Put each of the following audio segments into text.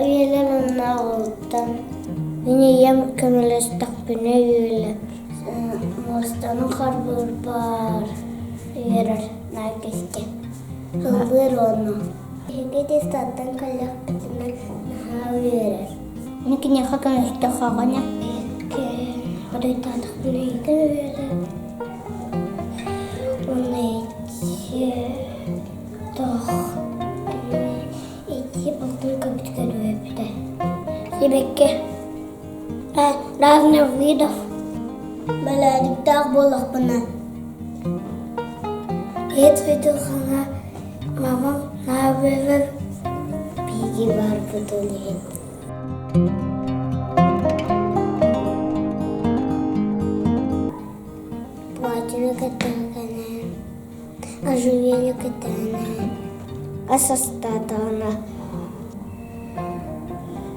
үөлэр уонна оҕолуттан. Мин ийэм көмөлөстөхпүнэ үөлэр. Муостаны харбыырбар үөрэр наар кэскэ. Ыллыыр уонна. Биһиги детсадтан кэллэхпитинэ наһаа үөрэр. Мин киниэхэ көмөлөстөххө Хоруйдаатахпына ыйытар үөрэр. Уонна ити туох ити балтым көбүтүгэр үөрбүтэ. Сибэкки разных видов бэлээдиктээх буоллахпына иһит фитилхана мамам наабыгар биһиги барбытын иһин. Платина кытаанана, ожерелье кытаана, ас астаатаҕына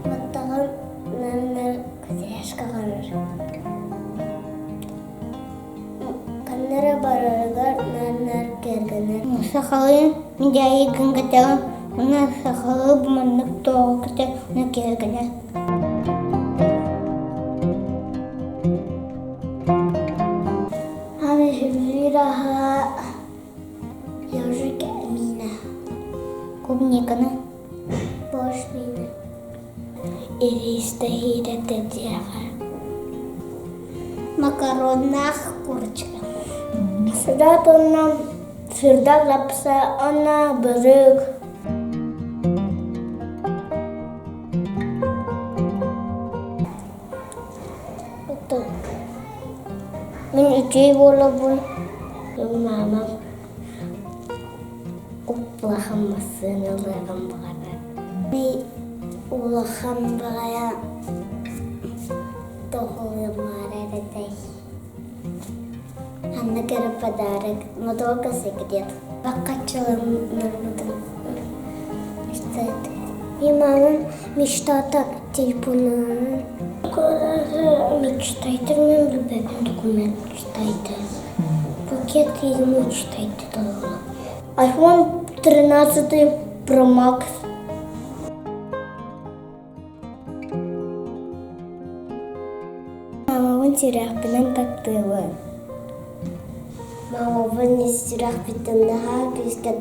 баттаҕын наннар кудряшка гынар. Ханна эрэ барарыгар наннар кэргэнэр. Сахалыы дьайыгын кэтэҕин, уонна сахалыы маннык тоҕо кэтэ кэргэнэр. Аны сөбүлүүр аһа ежик миинэ, клубниканы, борщ миинэ, ириистэһиирэ тэтиэхэ, макароннаах курочка. Сыдат уонна сырдак лапса уонна бырык. Мин үчүгэй буолабын. Маамам улахан массыына ылыаҕын баҕарар. Улахан баҕайа тоһуйумаары этэй. Ханнык эрэ подарок, но только секрет. Баккаччыланарбытын И мамам мечтата телефонунан мечтайтыр мен билбэппин документ мечтайды. Пакет мечтайды толору. iPhone 13 Pro Max. Мамабын сүрэхпинэн таптыыбын. Мамабын сүрэхпиттэн наһаа күүскэ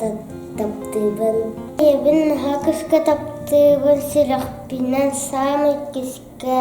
таптыыбын. Ийэбин наһаа күүскэ таптыыбын, сүрэхпинэн саамай күүскэ.